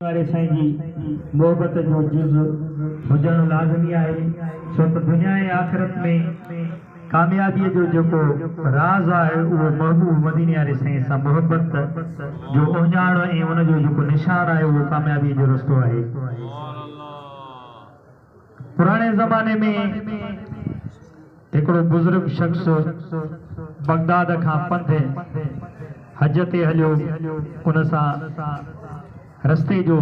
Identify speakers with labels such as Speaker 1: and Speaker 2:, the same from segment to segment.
Speaker 1: واري سائين جي محبت جو جز هجڻ لازمي آهي، ڇو ته دنيا ۽ آخرت ۾ ڪاميابيء جو جيڪو راز آهي اهو محبوب مديني واري سائين سان محبت جو اهڃاڻ ۽ ان جو جيڪو نشان آهي اهو ڪاميابيء جو رستو آهي. پراڻي زماني ۾ هڪڙو بزرگ شخص بغداد کان پنڌ حج تي هليو. ان سان رستي جو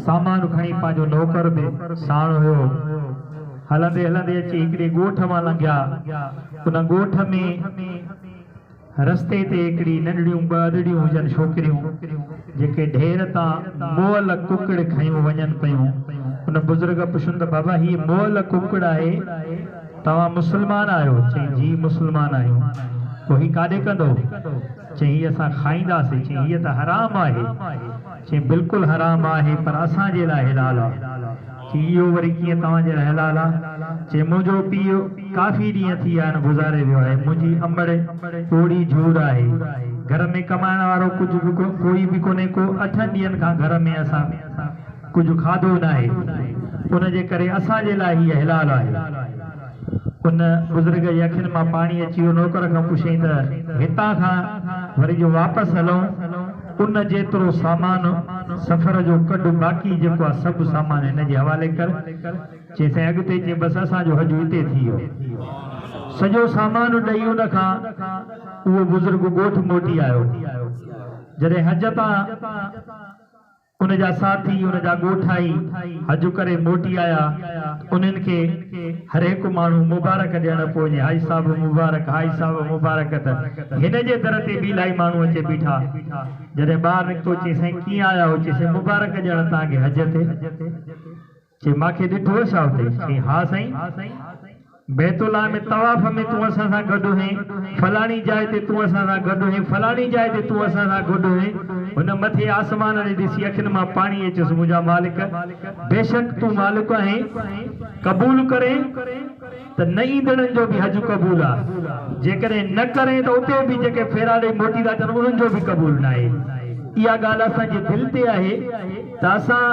Speaker 1: سامان کڻي پنهنجو نوڪر به ساڻ هيو. هلندي هلندي اچي هڪڙي ڳوٺ مان لنگهيا. ان ڳوٺ ۾. رستي تي هڪڙي ننڍڙيون ٻه ادڙيون هجن ڇوڪريون، جيڪي ڍير تان مئل ڪڪڙ کنيون وڃن پيون. ان بزرگ پڇيو ته بابا هيء مئل ڪڪڙ آهي، توهان مسلمان آهيو؟ چيائين جي مسلمان آهيون. پوء هي ڪاڏي ڪندؤ؟ چيائين هي اسان کائينداسين. چيائين هيء ته حرام آهي. چيائين بلڪل حرام آهي پر اسان جي لاء حلال آهي. چي اهو وري ڪيئن توهان جي لاء حلال آ؟ چي منهنجو پيء ڪافي ڏينهن ٿي ويا آهن گذاري ويو آهي، منهنجي امڙ پوڙهي جهور آهي، گهر ۾ ڪمائڻ وارو ڪجهه به ڪوئي به ڪونهي ڪو، اٺن ڏينهن کان گهر ۾ اسان ڪجهه کاڌو ناهي، ان جي ڪري اسان جي لاء هيء حلال آهي. ان بزرگ جي اکين مان پاڻي اچي ويو، نوڪر کان پڇيائين ته هتان کان وري جو واپس هلون، ان جيترو سامان سفر جو ڪڍ باقي جيڪو آ سڀ سامان هن جي حوالي ڪر. چيائين سائين اڳتي چيائين بس اسان جو حج اتي ٿي ويو. سڄو سامان ڏئي ان کان اهو بزرگ ڳوٺ موٽي آيو. جڏهن حج تان. ان جا ساٿي، ان جا ڳوٺائي حج ڪري موٽي آيا، انهن کي هر هڪ ماڻهو مبارڪ ڏيڻ پوء وڃي حاجي صاحب مبارڪ، حاجي صاحب مبارڪ ته هن جي در تي به الاهي ماڻهو اچي بيٺا. جڏهن ٻاهر نڪتو چيائين سائين ڪيئن آيا هو؟ چيائين سائين مبارڪ ڏيڻ توهان کي حج تي. چيائين مان کي ڏٺو ڇا اتي؟ چيائين ها سائين. بيت الله ۾ طواف ۾ تون اسان سان گڏ هئين، فلاڻي جاء تي تون اسان سان گڏ هئين، فلاڻي جاء تي تون اسان سان گڏ هئين. هن مٿي آسمان ڏي ڏسي اکين مان پاڻي اچيس، منهنجا مالڪ! بيشڪ تون مالڪ آهين، قبول ڪرين ته نه ايندڙن جو به حج قبول آ، جيڪڏهن نه ڪرين ته اتي به جيڪي ڦيرا ڏئي موٽي ٿا اچن انهن جو به قبول ناهي. اها ڳالهه اسان جي دل تي آهي ته اسان.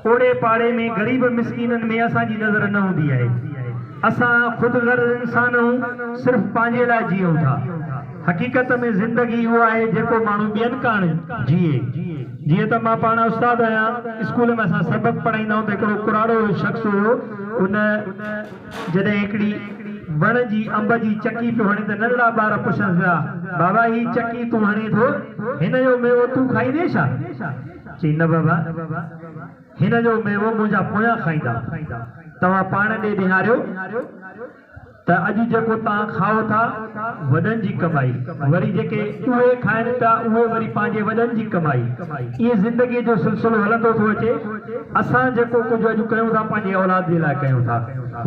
Speaker 1: اوڙي پاڙي ۾ غريب مسڪينن ۾ اسان جي نظر نه هوندي آهي. اسان خود غرض انسان آهون، صرف پنهنجي لاء جيئون ٿا. حقيقت ۾ زندگي اهو آهي جيڪو ماڻهو ٻين ڪاڻ جيئي. جيئن ته مان پاڻ استاد آهيان، اسڪول ۾ اسان سبق پڙهائيندا آهيون ته هڪڙو ڪراڙو شخص هيو، ان جڏهن هڪڙي وڻ جي انب جي چڪي پيو هڻي ته ننڍڙا ٻار پڇنس پيا، بابا هي چڪي تون هڻين ٿو، هن جو ميوو تون کائيندين ڇا؟ چي نه بابا، هن جو ميوو منهنجا پويان کائيندا. توهان پاڻ ڏي نهاريو ته اڄ جيڪو توهان کائو ٿا، وڏن جي ڪمائي، وري جيڪي اهي کائن پيا، اهي وري پنهنجي وڏن جي ڪمائي. ائين زندگيء جو سلسلو هلندو ٿو اچي. اسان جيڪو ڪجهه اڄ ڪيون ٿا، پنهنجي اولاد جي لاء ڪيون ٿا.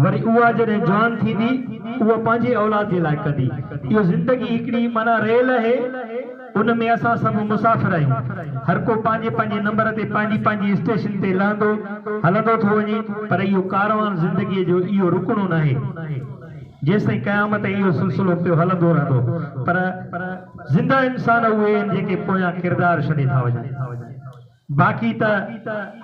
Speaker 1: وري اها جڏهن جوان ٿيندي، اها پنهنجي اولاد جي لاء ڪندي. اهو زندگي هڪڙي معنيٰ ريل اهي. ان ۾ اسان سڀ مسافر آهيون. هر ڪو پنهنجي پنهنجي نمبر تي پنهنجي پنهنجي اسٽيشن تي لهندو هلندو ٿو وڃي پر اهو ڪاروان زندگيء جو اهو رڪڻو ناهي. جيستائين قيامت تائين اهو سلسلو پيو هلندو رهندو پر زنده انسان اهي آهن جيڪي پويان ڪردار ڇڏي ٿا وڃن. باقي ته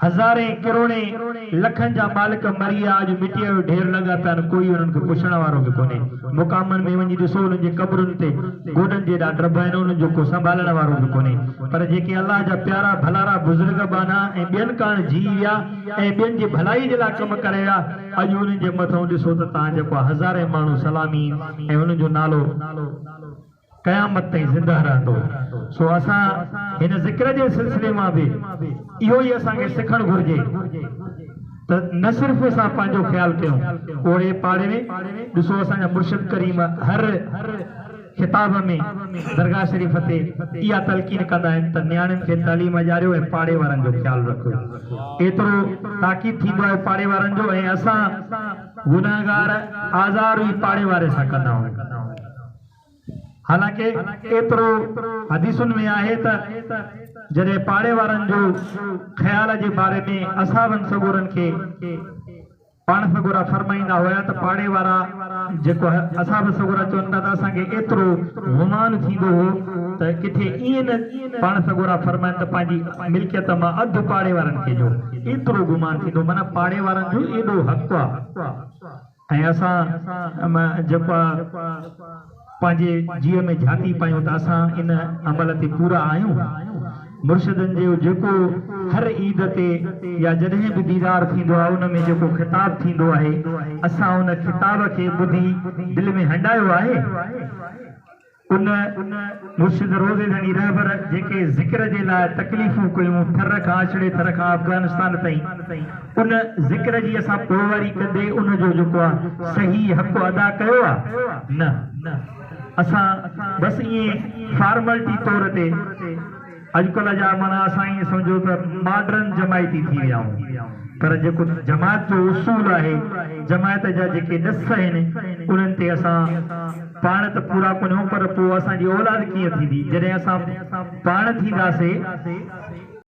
Speaker 1: هزارين ڪروڙين لکن جا مالڪ مري ويا اڄ مٽيء جو ڍير لڳا پيا آهن ڪوئي انهن کي پڇڻ وارو به ڪونهي مقامن ۾ وڃي ڏسو انهن جي قبرن تي گوڏن جيڏا ڊڀ آهن انهن جو ڪو سنڀالڻ وارو به ڪونهي پر جيڪي الله جا پيارا ڀلارا بزرگ ٻانها ۽ ٻين ڪاڻ جيئي ويا ۽ ٻين جي ڀلائي جي لاء ڪم ڪري ويا اڄ انهن جي مٿئون ڏسو ته تان جيڪو هزارين ماڻهو سلامي ۽ انهن جو نالو قيامت تائين زنده رهندو. سو اسان هن ذڪر جي سلسلي مان به اهو ئي اسان کي سکڻ گهرجي ته نه صرف اسان پنهنجو خيال ڪيون، اوڙي پاڙي ۾ ڏسو اسان جا مرشد ڪريم هر خطاب ۾ درگاهه شريف تي اها تلقين ڪندا آهن ته نياڻين کي تعليم ڏياريو ۽ پاڙي وارن جو خيال رکيو. ايترو تاڪيد ٿيندو آهي پاڙي وارن جو ۽ اسان گنهگار آزار ئي پاڙي واري سان ڪندا آهيون. حالانڪه ايترو حديثن ۾ آهي ته جڏهن پاڙي وارن جو خيال جي باري ۾ اصحابن سڳورن کي پاڻ سڳورا فرمائيندا هيا ته پاڙي وارا جيڪو اصحاب سڳورا چون ٿا ته اسان کي ايترو گمان ٿيندو هو ته ڪٿي ائين نه پاڻ سڳورا فرمائن ته پنهنجي ملڪيت مان اڌ پاڙي وارن کي ڏيو. ايترو گمان ٿيندو معنيٰ پاڙي وارن جو ايڏو حق آ ۽ اسان جيڪو آ پنهنجي جيء ۾ جهاتي پايون ته اسان ان عمل تي پورا آهيون. مرشدن جو جيڪو هر عيد تي يا جڏهن به ديدار ٿيندو آهي ان ۾ جيڪو خطاب ٿيندو آهي اسان ان خطاب کي ٻڌي دل ۾ هنڊايو آهي؟ ان مرشد روضي ڌڻي رهبر جيڪي ذڪر جي لاء تڪليفون ڪيون ٿر کان اڇڙي ٿر کان افغانستان تائين ان ذڪر جي اسان پوئواري ڪندي ان جو جيڪو آهي صحيح حق ادا ڪيو آهي؟ نه اسان بس ائين فارملٽي طور تي اڄڪلهه جا معنيٰ اسان ائين سمجهو ته ماڊرن جماعتي ٿي ويا آهيون پر جيڪو جماعت جو اصول آهي، جماعت جا جيڪي ڏس آهن انهن تي اسان پاڻ ته پورا ڪونهيون پر پوء اسان جي اولاد ڪيئن ٿيندي جڏهن اسان پاڻ ٿينداسي.